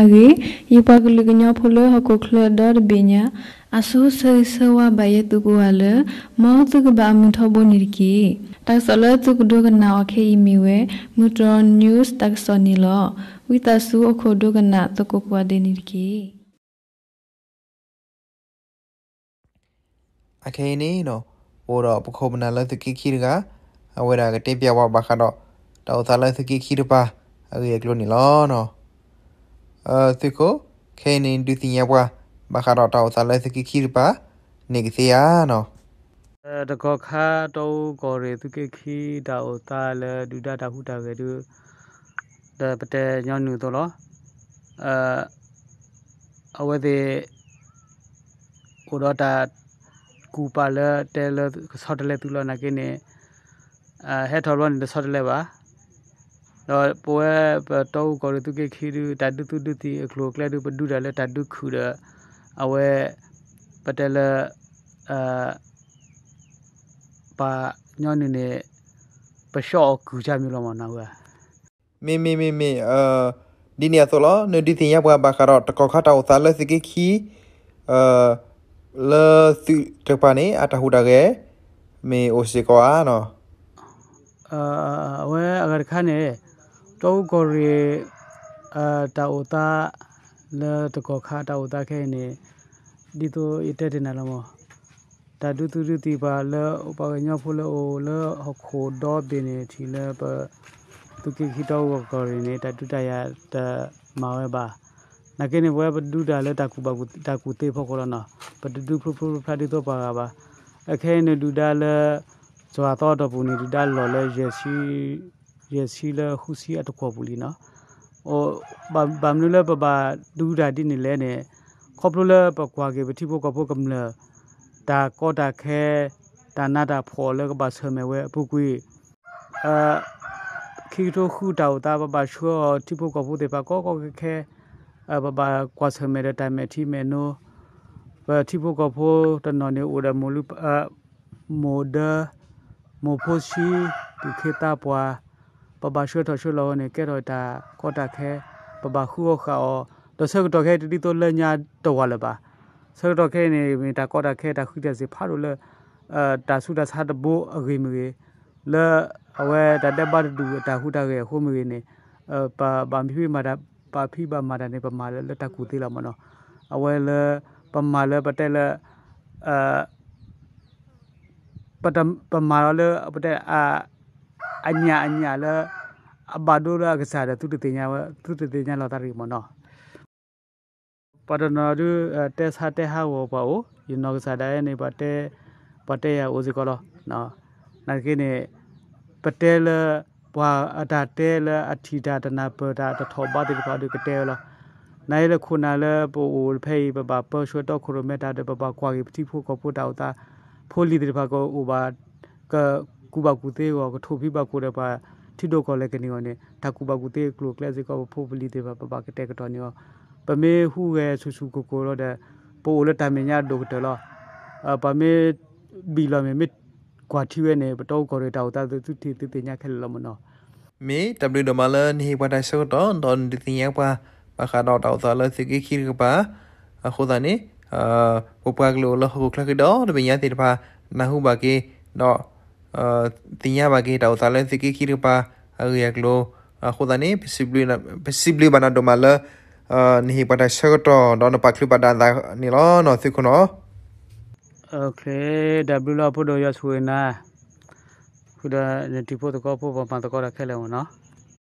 အဂ့ၢ်, ယပှၤကလုာ်ကညီဖိလၢဟီၣ်ခိၣ်ချၢဒီတဘ့ၣ်ညါ, အဆိဆၢဂ့ၤဆၢဝါဘၣ်ယဲသုကိးဂၤလၢ မ်သုကဘၣ်အမုာ်ထီဘိန့ၣ်တက့ၢ်. တၢ်ကစီၣ်လၢသုကဒိကနၣ်အီၤခဲအံၤမ့ၢ်ဝဲ မုၢ်တြီၢ် news တၢ်ကစီၣ်န့ၣ်လီၤ. ဝံသးစူၤအိၣ်ခိးဒိကနၣ်သကိးကိးဂၤဒဲးန့ၣ်တက့ၢ်. အခဲအံၤန့ၣ် အိၣ်ဒီးပခိၣ်ပနၢ်လၢသုးက့ခံတဂၤ, အဝဲဒၣ်ကတဲပျးဝဲဘၣ်ဃးဒီး တၢ်အိၣ်သးလၢသုးက့ခံတပၤ အဂ့ၢ်အကျိၤန့ၣ်လီၤ. သုးခိၣ်, ခဲအံၤန့ၣ်ဒုးသ့ၣ်ညါပှၤ ဘၣ်ဃးဒီးတၢ်အိၣ်သးလၢသုးက့ခံတပၤန့ၣ်ကသ့ဧါနီၤ. တကီၢ်ခါတီအူကီၢ်ရ့ၣ် သုးက့ခံတၢ်အိၣ်သးလၢဒုၣ်ဒါတၢ်ဟူးတၢ်ဂဲၤဒုး ဒီးပတဲညီနုၢ်အသိးလီၤ. အဝဲသ့ၣ် အိၣ်ဒီးတၢ်ကူၣ်ပာ်လၢတဲလၢကဆီတလဲသုလီၤ. နာ်က့န့ၣ် ဟဲထီၣ်ဘျီန့ၣ်တဆီတလဲဘၣ်. ဒီးပဝဲပတီအူကီၢ်ရ့ၣ်သုးက့ခံဒုး တၢ်ဒုးသုးဒုးသံၣ်အကျိၤအကျဲဒုး ပဒုးတၢ်လၢတၢ်ဒုးခုၣ်ဒီး အဝဲ ပတဲလၢ ပှၤညီနုၢ်န့ၣ် ပဆှီအီၣ်ကုၢ်ကၢ်မ့ၢ်လီၤမၢ်နီၤဝဲ. မ့မ့မ့မ့ၢ် ဒ်န့ၣ်အသိးလီၤ. နဒုးသ့ၣ်ညါပှၤဘၣ်ဃးဒီးတကီၢ်ခါတၢ်အိၣ်သးလၢသုးက့ခံ လၢသုးတကပၤန့ၣ် အတၢ်ဟူးတၢ်ဂဲၤ မ့ၢ်အိၣ်စ့ၢ်ကီးဧါနီၤ. အဝဲအဂၤတခါန့ၣ် တီအူကီၢ်ရ့ၣ် တၢ်အိၣ်သး လၢတကီၢ်ခါတၢ်အိၣ်သးခဲအံၤန့ၣ် ဒ်သိးယတဲတ့ၢ်နၤလီၤမၢ်. တၢ်ဒုးသုးဒုးသံၣ်ပှၤလၢပှၤကညီဖိလၢအိၣ်လၢဟီၣ်ခိၣ်ဒီဘ့ၣ်န့ၣ် ထံၣ်လၢပ သုးက့ခံတီအူကီၢ်ရ့ၣ်န့ၣ် တၢ်ဒုးတၢ်ယၤတမၤဝဲဘၣ်. နာ်က့န့ၣ် ပဝဲပဒုးတၢ်လၢတၢ်ကူၣ်ဘၣ်ကူၣ် တၢ်ကူၣ်သ့အဖီခိၣ်လီၤနီၤ. ပတဒုးဖျိဖျိဖျါဖျါဒ်သိးပှၤဂၤဘၣ်. အခဲအံၤန့ၣ်ဒုၣ်ဒါလၢ စှၤသီအတီၢ်ပူၤန့ၣ် ဒုၣ်ဒါလီၢ်လၢ ယဲၢ်ဆံလၢဃုဆံအတကွီၢ်ပူၤလံနီၤ. ဘၣ်မနုၤလၢပဘၣ်ဒုးတၢ်ဒ်န့ၣ်လဲၣ်န့ၣ် ခီဖျိလၢပကွၢ်က့ၤပထံဖိကီၢ်ဖိကမျၢၢ် တၢ်ကီတၢ်ခဲ တၢ်နးတၢ်ဖှီၣ်လၢကဘၣ်ဆၢၣ်မဲာ်ဝဲအပူၤကွံာ် ခံကထိဃုတၢ်အိၣ်သး ပဘၣ်ဆှၢအီၤထံဖိကီၢ်ဖိသ့ၣ်တဖၣ်ကီကီခဲခဲ ပဘၣ်ကွၢ်ဆၢၣ်မဲာ်ဒီးတၢ်မဲာ်ထံမဲာ်နိ ပထံဖိကီၢ်ဖိတနီၤန့ၣ်အိၣ်ဒီး မိၢ်ဒၢ မိၢ်ဖိဆံး သူၣ်က့သးပှၢ် ပဘၣ်ဆှၢထီၣ်ဆှၢလီၤအီၤန့ၣ် ကဲထီၣ်တၢ်ကီတၢ်ခဲ ပဘၣ်ဃုအီၣ်ဃာ်အီၤ ဒီးဆၢကတီၢ်ခဲအံၤတဒ်သိးလၢညါတဝာ်လၢၤဘၣ်. ဆၢကတီၢ်ခဲအံၤန့ၣ် မ့ၢ်တၢ်ကီတၢ်ခဲတၢ်ဃံးတၢ်စ့ၤဖးဒိၣ်လၢ တၢ်ဆူးတၢ်ဆါတဘိအဂ့ၢ်မ့ၢ်ဂ့ၤ လၢအဝဲတၢ်ဒဲးဘးတဒူၣ်အတၢ်ဟူးတၢ်ဂဲၤအဃိမ့ၢ်ဂ့ၤန့ၣ် ပဘၣ်မ့ၢ်ဖံးမၤတၢ် ပဘၣ်ဖံးဘၣ်မၤတၢ်န့ၣ် ပမၤလၢတၢ်ကူၣ်သ့လီၤမၢ်နီၤ. အဝဲလၢ ပမၤလၢပတဲလၢ ပမၤလီၤလၢ ပတဲ အညၣ်အညၣ်လၢ အဘၣ်ဒိလၢအကစၢ်ဒီး သုတသ့ၣ်ညါဝဲ သုတသ့ၣ်ညါလီၤသးတဂ့ၤမၢ်နီၤ. ပှၤတနီၤဒုး တဲဆါတဲဟးဂီၤပှၤအိၣ် ယနီၢ်ကစၢ်ဒၣ်ဝဲန့ၣ် ပှၤတဲယၤအိၣ်စ့ၢ်ကီးလီၤ. နာ်သက့န့ၣ် ပတဲလၢ ပှၤအတၢ်တဲလၢအထံၣ်တၢ်တနၢ်ပၢၢ်တၢ်တထီၣ်ဘးသ့ၣ်တဖၣ်ဒုးကတဲဝဲလီၤ. နယဲလၢခိၣ်နၢ်လၢပအိၣ်ဖဲအံၤ ပဘၣ်ပၢဆှၢတီခိၣ်ရိၣ်မဲတၢ်ဒီး ပဘၣ်ကွၢ်က့ၤပထံဖိကီၢ်ဖိတၢ်အိၣ်သး ဖိလံၤသ့ၣ်တဖၣ်ကအိၣ်ဘၣ် ကကူၣ်ဘၣ်ကူၣ်သ့အဂီၢ် ကထိၣ်ဖံးဘၣ်ခိၣ်ဒီးပှၤထံဒိၣ်ကီၢ်လဲၢ်ကန့ၢ်အဂီၢ်န့ၣ် တၢ်ကူၣ်ဘၣ်ကူၣ်သ့အကျိၤအကျဲစ့ၢ်ကီး ပဖိပလံၤသ့ၣ်တဖၣ် ပဘၣ်ကတဲာ်ကတီၤန့ၢ်အီၤ ပမ့ၢ်ဟူးဂဲၤဆူၣ်ဆူၣ်ကိၢ်ကိၢ်လီၤဒီး ပအိၣ်လၢတၢ်မဲာ်ညါအဒိၣ်ကတၢၢ်လီၤ. ပှၤမ့ၢ်ဘံၣ်လီၤမ့ၢ် မ့ၢ်ကွၢ်ထံဝဲန့ၣ် ပတီအူကီၢ်ရ့ၣ်တၢ်အိၣ်သး သုထံၣ်သုသ့ၣ်ညါခဲလၢာ်လီၤမၢ်နီၤ. မ့ၢ်တၢ်ဘျုးဒိၣ်မးလၢနဟ့ၣ်ပှၤတၢ်ဆၢကတီၢ် ဒီးနဒုးသ့ၣ်ညါပှၤ ဘၣ်ဃးဒီးတၢ်အိၣ်သးလၢသုးက့ခံတကပၤ အဃိသတးန့ၣ် ပပှၤကလုာ်အိၣ်လၢဟီၣ်ခိၣ်ချၢဃံဒီတဘ့ၣ်ညါသ့ၣ်တဖၣ် နၢ်ဟူဘၣ်က့ၤ ဒီး သ့ၣ်ညါဘၣ်က့ၤတၢ်အိၣ်သးလၢသုးက့ခံတကပၤ အဂ့ၢ်အကျိၤ အဃိသတးန့ၣ် ပစံးဘျုးဘၣ်နၤဒိၣ်မးလၢ နဟ့ၣ်ပှၤတၢ်ဆၢကတီၢ် ဒီးနပာ်ချုးဘၣ်ဒၣ်သးန့ၣ်လီၤ သုးခိၣ်နီၤ. တၢ်ဘျုးလီၤ ဖိဒိၣ်ယွၤဆိၣ်ဂ့ၤနၤ ဃုာ်ဒီးနတံၤဖိသကိးဖိပှၤမၤသကိးတၢ်ခဲလၢာ်မၢ်နီၤ.